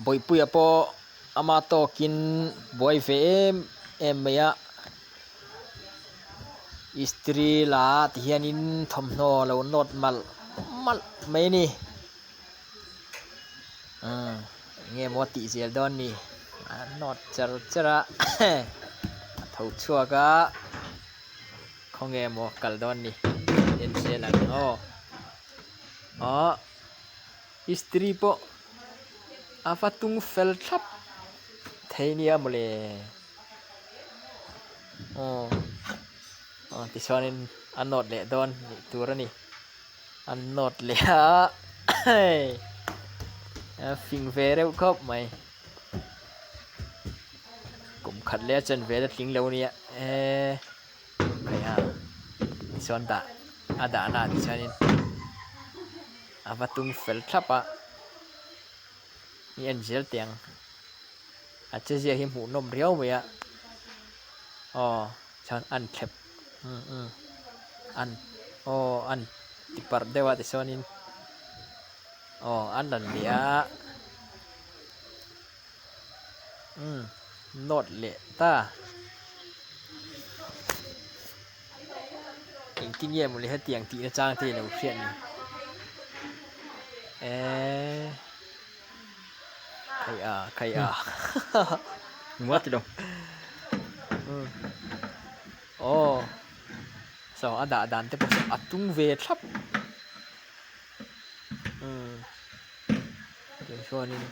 Bawihpuia pawh ama tawkin buai ve em em mai a istiri la ti hianin thawmhnaw a lo nawt malh malh mai a ni umm eng nge maw a tih zel dawn ni a nawt cher cher a a tho chhuak a. Khawnge maw kal dawn ni en zel ang aw aw istiri pawh a va tung fel thlap thei nia mawle aw aw tichuanin a nawt leh dawn nih tur a ni a nawt leh a hei a fing ve reuh khawp mai. Kum khat leh a chen vel a tling lo nia eee khai a tichuan dah a dahna ah tichuanin a va tum fel thlap a i en zel teh ang a che zia hi hmuh nawm riau mai a aw chuan an thlep umm umm an aw an ti parh deuh a tichuanin aw an rawn leh a. Umm nawt leh ta. Engtin nge mawle hetiang tih na chang te ilo hriat ni. Eee khai a khai a Engmah ti lo. Umm aw saw a dah dan te pawh saw a tung ve thlap. Umm. Tiang chuanin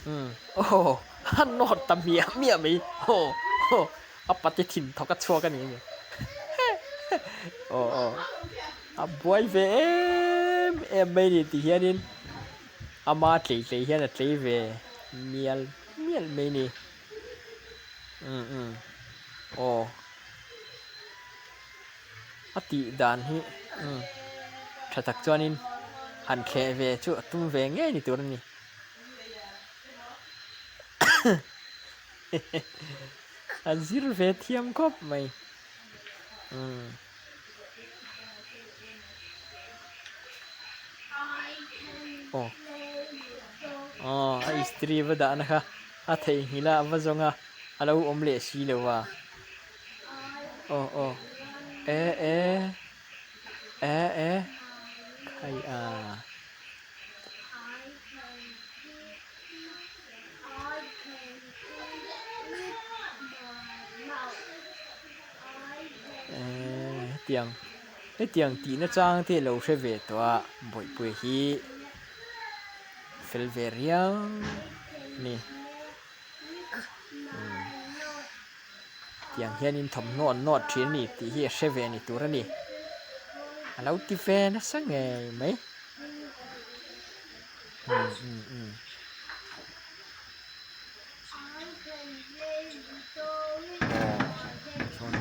umm aw a nawt ta miah miah mai aw aw a pate thin thawk a chhuak a ni ang aw aw a buai ve em em mai a ni tih hianin ama tlei tlei hian a tlei ve mial mial mai a ni umm umm aw. A tih dan hi umm tha tak chuanin han thleh ve chu a tum ve ngei ni tur a ni. A zir ve thiam khawp mai umm. Aw aw a istiri va dahna kha a theihnghilh a a va zawng a a lo awm leh si lo va. Aw aw e e e e khai a. E hetiang hetiang tihna chang te lo hre ve tawh a bawihpui hi fel ve riau a ni. Tiang hianin thawmhnaw an nawt thin a ni tih hi a hre ve ni tur a ni. A lo ti ve nasa ngei mai. Umm umm umm. Aw chuan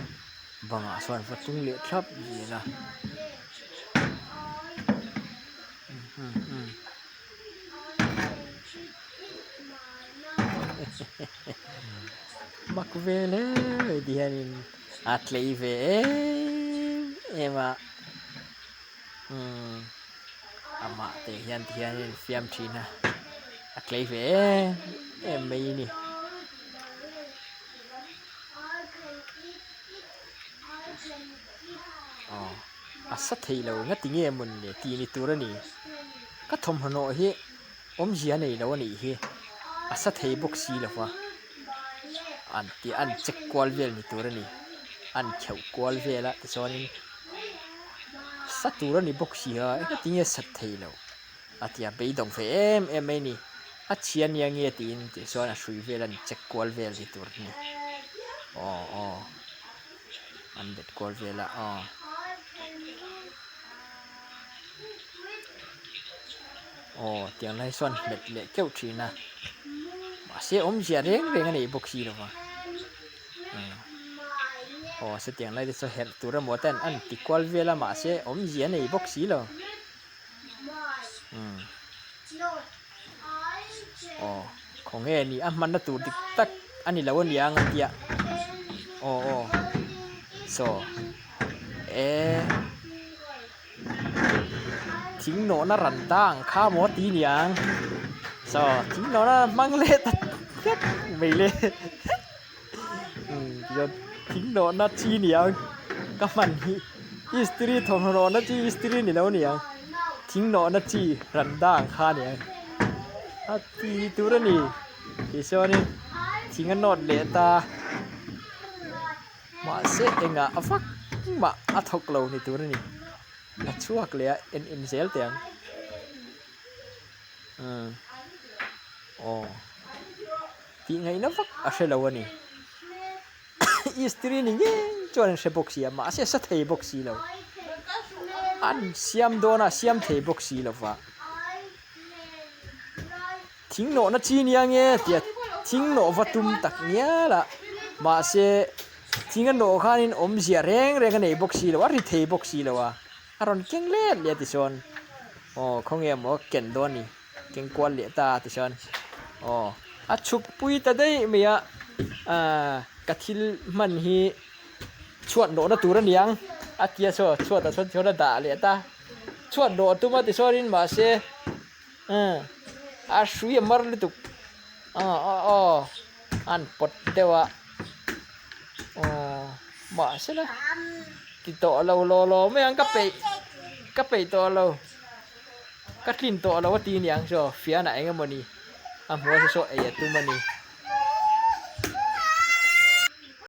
bangah sawn va tung leh thlap zel a. Umm umm umm. Mak ve hle mai ti hianin a tlei ve em em a umm amah te hian ti hian a infiam thin a a tlei ve em em mai a ni. Aw a sa thei lo nga ti nge mawn le tih ni tur a ni ka thawmhnaw hi awmzia a nei lo a nih hi a sa thei bawk si lo va an tih an check kual vel ni tur a ni an kheuh kual vel a tichuanin sa tur a ni bawk si a engati nge sat thei lo a tia beidawng ve em em mai a ni a chhia nia nge tiin tichuan a hrui vel an check kual vel ni tur a ni aw aw. An bet kual vel a aw. Aw tiang lai sawn hmet leh keuh thin a mahse awmzia reng reng a nei bawk si lo va aw setiang lai te chu herh tur emaw ten an ti kual vel a mahse awmzia a nei bawk si lo umm aw khawnge ni a hmanna tur dik tak a ni lo aniang a tia aw aw saw eh thing nawhna ran ta ang kha maw ti niang Saw thing nawhna hmang leh ta tlat mai le. Umm tichuan thing nawhna chi niang ka hman hi istiri thawmhnaw nawhna chi istiri ni lo niang thing nawhna chi ran dang kha niang a ti tur a ni tichuanin thing a nawt leh ta mahse engah vak mah a thawk lo ni tur a ni a chhuak leh a en en zel teh ang. Umm aw tih ngaihna vak a hre lo a ni istiri ni ngei chuan an hre bawk si a mahse a sa thei bawk si lo an siam dawn a siam thei bawk si lo va thing nawhna chi nia nge tia thing nawh va tum tak ngial a mahse thing a nawh khanin awmzia reng reng a nei bawk si lo a ri thei bawk si lo a. A rawn keng let leh a tichuan aw khawnge maw ken dawn a ni keng kual leh ta tichuan aw a chhuk pui ta daih mai a ahh ka thil hman hi chhuat nawhna tur a niang a tia saw chhuatah chuan tichuan a dah leh ta chhuat nawh a tum a tichuanin mahse umm a hrui a mar lutuk aw aw an pawt deuh a aw mahse la ti tawh lo law law mai ang ka peih ka peih tawh lo ka tlin tawh lo a ti niang saw fianah eng emawni a hmuh a saw ei a tum a ni.